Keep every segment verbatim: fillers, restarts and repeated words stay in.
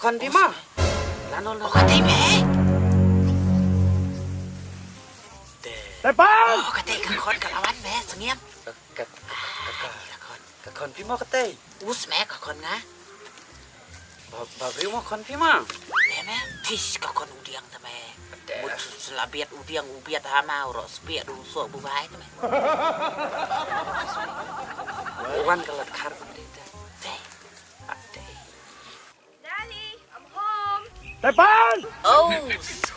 Khon phi mo? Lano, lano. Oh, katei me. Te. Tepan! Oh, katei ka khon ka la wan me, Sngem. Ka, ka, ka, ka, ka khon. Ka khon phi mo katei? Us me ka khon nga. Ba, ba briew mo khon phi mo? Te me, tis ka khon u diang te me. Te. Mut s-, s-, la biat u diang u biat ha ma u ro spiat u so bu bai te me. Wan ka lat khar kum te te. Te. Ate. Daddy, I'm home. Tepan! Oh,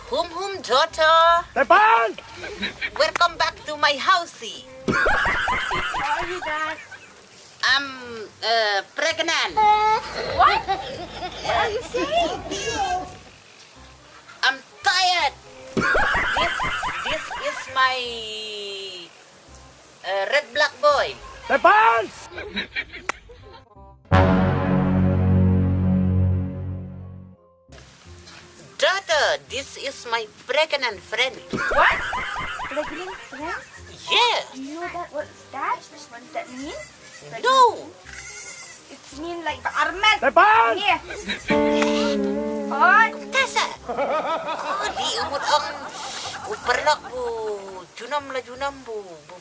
home, home, daughter. Tepan! Welcome back to my housey. How are you, Dad? I'm, uh, pregnant. What? What are you saying? I'm tired. This, this is my, uh, red black boy. Tepan! Daughter, this is my pregnant friend. What? Pregnant friend? Yeah. You know that? What's that? What does that mean? No. It's mean like ba armet. Tepan! Yeah. Oh. Tasa. Oh, di umut ang uperlak bu junam la junam bu, bu.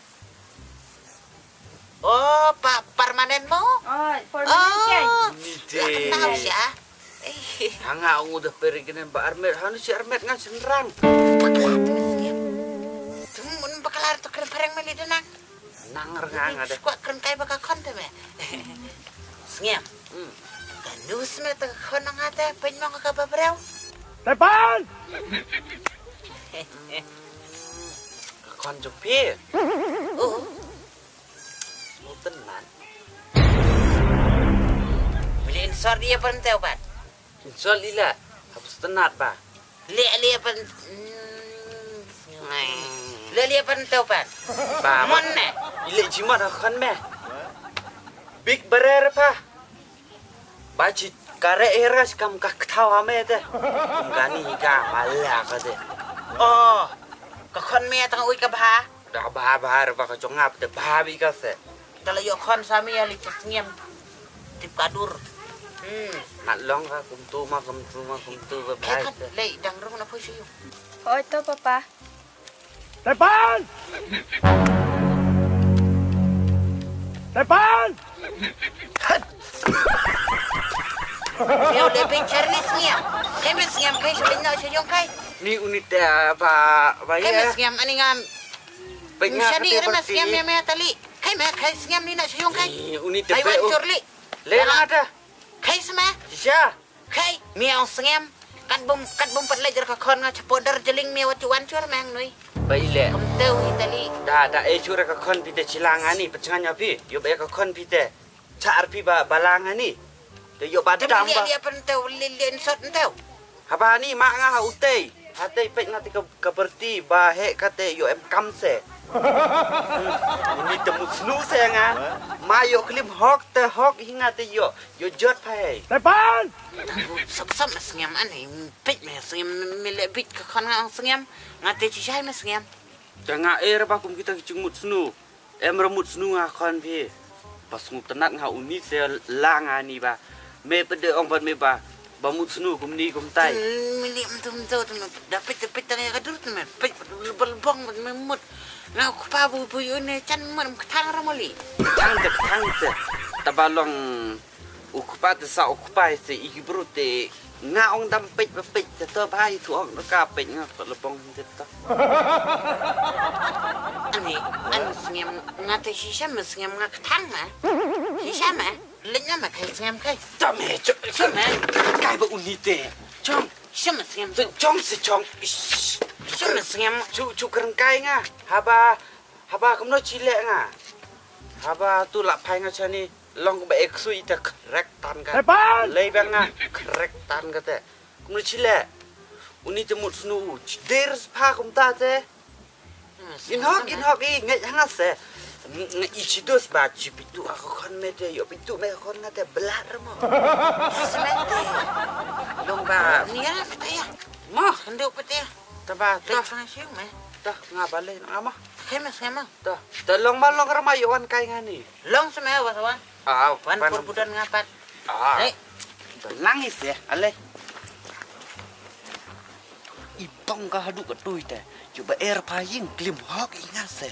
Oh, pa-, permanent mo? Oh, permanent kan? Oh, ni de. Kenal siya. Eh. Hanga ong udah pergi kenen ba armet, hanu si armet ngan senrang. Bakla tu Sngem. Tu mun bakla tu kena parang meli denang. Nang rengang ada. Squat keren kai baka kon tu me. Sngem. Hmm. Kanus me tu kon nang ada, penyong ka babreu. Tepan! Ka khon jong phi. Oh. Sngewtynnat. Meli insor ïa pyrthei ubat. Insor lila. Hap sngewtynnat ba. Lila pyrthei. Lila pyrthei ubat. Ba. Mon ne. Ila jimot ha khon me. Big berer pa. Ba chi kare eras kam ka kthaw ame te. Kum kani ka mala ka te. Oh, ka khon me tang ui ka bha. Da bha bha re ba ka jong ap te bha bi ka se. Da la yo khon sa me ya li ka Sngem. Tip ka dur. Hmm. Ngat long ka kum tu ma kum tu ma kum tu ba bha. Ka le dang rung na phu shi yu. Oi to papa. Tepan! Tepan! Yow le pynchar ni Sngem. Kai me Sngem kai shu pynno shu yong kai. Ni unit te ba ba. Kai me ya. Sngem ani ngam. Pynnya. Sani re me Sngem ya me tali. Kai me kai Sngem ni na shu yong kai. Ni unit te. Ai wan chur li. Le na ta. Kai sma. Ya. Kai, miaw Sngem. Kat bum, kat bum pat leit ka khon nga chapo dar jeling miaw wat chuan chur meng nui. Ba ile. Kum teu hi tali. Da, da, eh, chura ka khon phi te chilang ani, pachnganya phi. Yo ba ka khon phi te. Char phi ba, balang ani. Te yo ba dam ba. Dia pen teu, li, li, sot teu. Haba ani, ma nga ha utei. Hatei peit nga te ka, ka berti, ba he kate yo em kam se. Ni te mut snu se nga. Ma yo klim hok te hok hi nga te yo. Yo jot phai. Tepan! Sop sop me Sngem ani, peit me Sngem, me le bit ka khon nga Sngem, nga te chi shai me Sngem. Te nga er ba kum kita ki chingmut snu. Em ra mut snu nga khon phi. Ba sngewtynnat nga uni se la nga ni ba. Me pede ong ban me ba. Ba mut snu kum ni kum tai. Me ni mtu mtu tu me da peit peit tang ya ka dur tu me. Peit bal bong me mut. Nga kpa bu bu yu ne chan mut ktang ra moli. Ktang te ktang te. Taba long. U kpa te sa u kpa se i bru te nga ong dam peit ba peit te to ba i tu ong ka peit nga ko lebong te to. Ani, ani Sngem nga te shisha me Sngem nga ktang ma. Shisha ma. Lenya ma kai Sngem kai. Ta me chok. Shisha ma. Kai ba uni te. Chong. Shisha ma Sngem. Chong se chong. Shisha ma Sngem. Chu chu kren kai nga. Haba haba kumno chile nga. Haba tu la phai nga chani. Long ba ek sui ta krek tan ka. Tepan! Lei ba nga krek tan ka te. Kumno chile. Uni te mut snu. Der pha kum ta te. In hok, in hok i ngai hanga se. Ngai i chi dos ba chi pitu a ko khon me te yo pitu me khon nga te blar mo. Long ba. Ni ya pete ya. Mo. Kendo pete ya. Ta ba. Te ta. Sang siu me. Ta nga ba le nga mo. Kai me sema. Ta. Ta long ma long ra ma yo wan kai nga ni. Long sema wa wa. Ah, wan pur budan nga pat. Ah. Hei. Lang ise, ale. I bang ka haduh ka tui te. Yu ba er pa ying klim hok i nga se.